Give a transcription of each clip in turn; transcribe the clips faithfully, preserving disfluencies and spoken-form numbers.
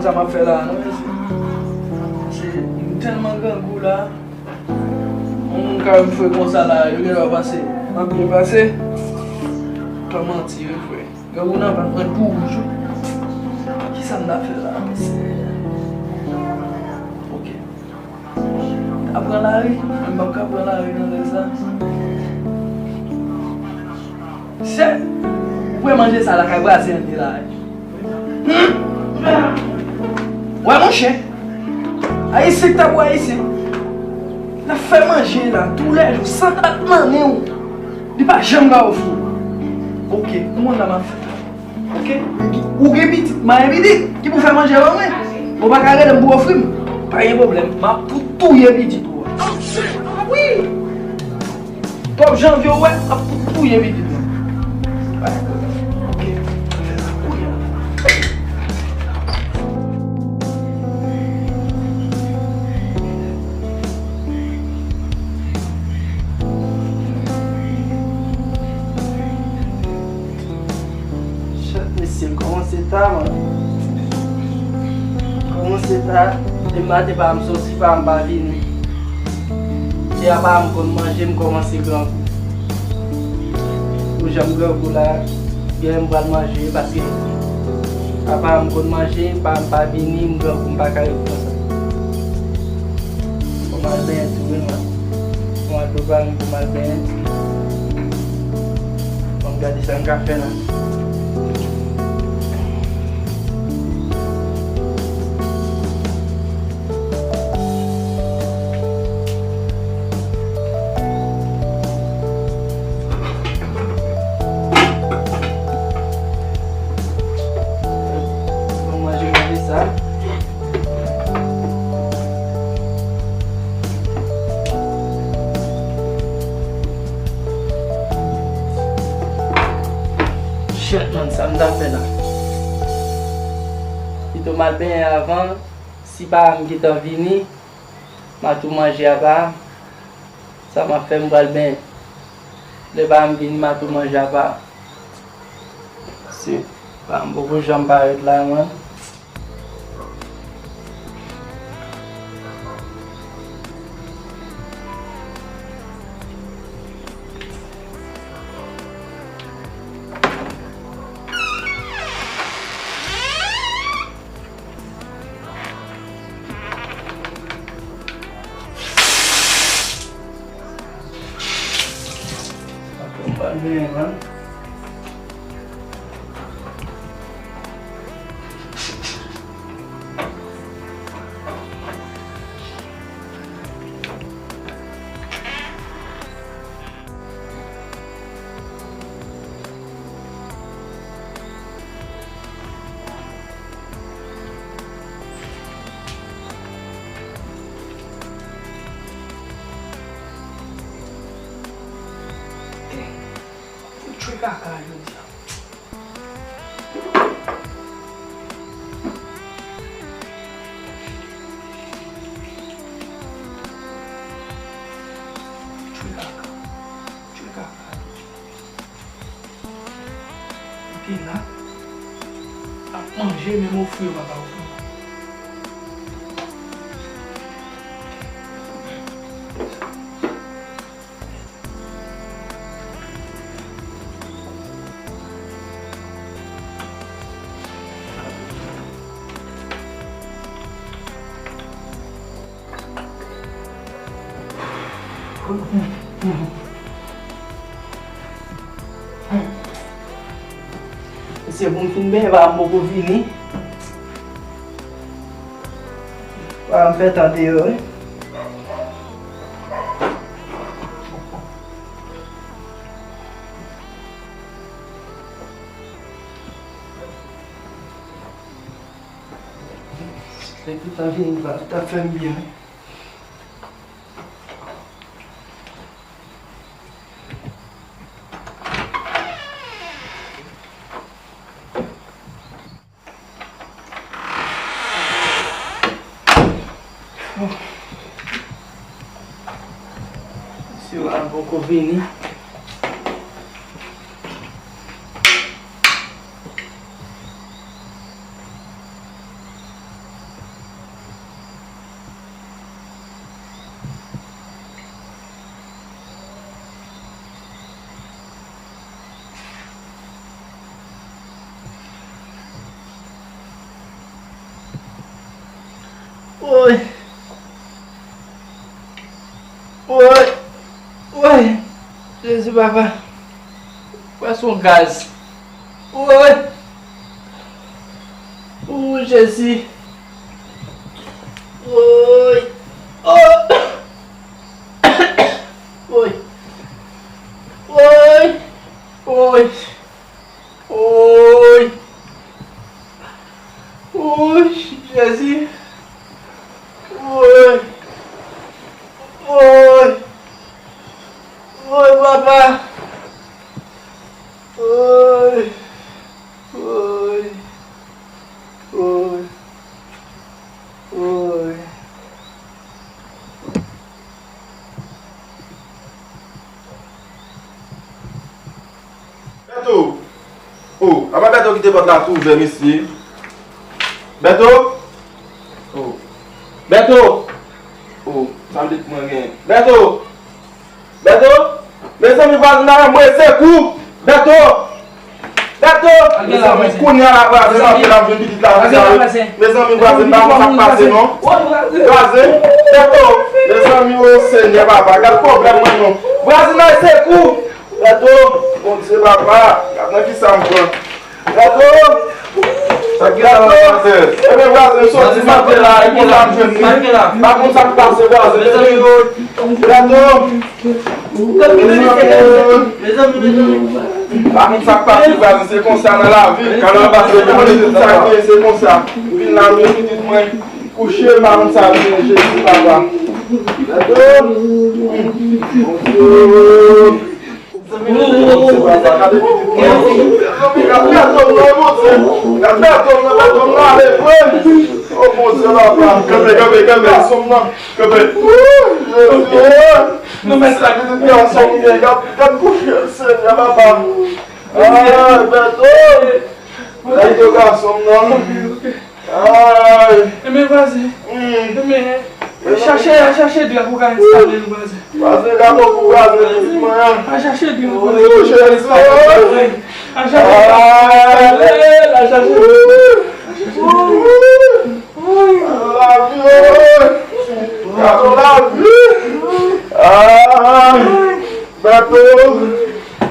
Sa m ap fè la a, non, mesye. Se, m tèlman grangou la. Yon moun ka wè m fre konsa la, yo gen dwa panse m ap byen pase. Twò manti, wi, frè. Grangou nan vant mwen tou wouj, wi. Kisa m ta fè la, mesye? Ok. M ta pran lari, men m p ap ka pran lari nan lè sa. Se, ou wè manje sa lakay Brazen li la, wi. Hmm? Wè monchè, Ayisyen k ta pou Ayisyen. L ap fè manje la toulèjou, san dat nan men w. Li pa janm ka ofri w. Ok, m konn sa m ap fè. Ok? Ou gen pitit, m pa gen pitit. Ki pou fè manje ban mwen? Ou pa ka rele m pou ofri m. Pa gen pwoblèm, m ap pou touye pitit ou a. Wi! Twòp janvye ou wè, m ap pou touye pitit mwen. Pa gen pwoblèm. Ok. Chat, mesye, l kòmanse ta, man. Kòmanse ta. Depi maten pa m soti, pa m pa vini. Se apa m konn manje, m kòmanse grangou. Pou jan m grangou la, gen lè m pral manje, paske apa m konn manje, pa m pa vini, m grangou, m pa ka ret konsa. Fò m al benyen tou, wi, man. Fò m al prepare m pou m al benyen. Fò m gade sa m ka fè la. Fò m manje, manje sa. Shit, man, sa m ta fè la? Pito m al benyen avan, si paran m gentan vini, m a tou manje apa. Sa m ap fè, m pral benyen. Lè paran m vini, m a tou manje apa. Si paran m poko janm parèt la, man. Akonpanye, man. Tchwe kaka jodi a. Tchwe kaka. Tchwe kaka. Ou te la, ap manje, menm ofri yo pa ka ofri. Mesye, pou m fin benyen, paran m poko vini. Paran m fè tan deyò, wi. Nèg ki ta vini la, ta fè m byen, wi. Mesye a poko vini. Woy! Woy! Woy! Jezi, papa! Kwè se yon gaz! Woy! O Jezi! Woy! Oh! Woy! Woy! Woy! Woy! Woy! Jezi! Woy! Woy! Woy, papa! Woy! Woy! Woy! Woy! Bèto! Oh, apa Bèto kite pòt la tou ouvè, mesye? Bèto! Oh. Bèto! Oh, sa m te mwen gen. Bèto! Bèto! Mezanmi, vwazen nan mwen, sekou! Bèto! Bèto! Mezanmi, kounye a la, vwazen, antre la, m jwenn pitit la, vwazen. Mezanmi, vwazen, pa konn sa k pase, non. Vwazen! Bèto! Mezanmi, o Senyè, papa, gad pwoblèm mwen, non. Vwazinay, sekou! Bèto! Bondye, papa, gad nan kisa m pran. Bèto! Sa k gen la, vwazen? Ebyen, vwazen, m soti, m antre la, e konsa m jwenn li. Pa konn sa k pase, vwazen. Bèto! Mezanmi, mezanmi, mezanmi. Pa konn sa k pase, vwazen, se konsa nan lavi. Kalòl pase, mwen, tout sa k gen, se konsa. M vin la, m jwenn pitit mwen kouche, pa konn sa vini, Jezi, papa. Bèto! Bondye! Gad bèt òm nan, Bondye. Gad bèt òm nan, bèt òm nan ale vre. O Bondye, papa. Kanpe, kanpe, kanpe. Gason m nan. Kanpe. Jezi. Sa ki tout gason m gen. Gad, gad kouche l, Senyè, papa. Ay, bèt òm. Bèt òm gason m nan. Ay! Enben, vwazen. Hmm. Enben, chache, chache dra pou ka enstale l, vwazen. Vwazen, gade pou vwazen, pitit mwen an. A chache dra pou ka enstale l, vwazen. A chache dra pou ka enstale l, a chache dra. Lavi, oh! Gade lavi! Ay! Bèto,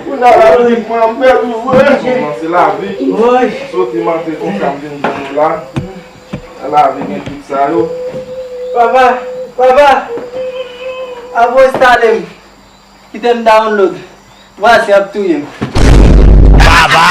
kounye a la, pitit mwen, m pèdi vre. Gason m nan se lavi. Soti m antre konsa, m vin jwenn ou la. Nan lavi gen tout sa yo. Papa, papa, ap enstale m. Kite m download. Vwazen ap touye m. Papa,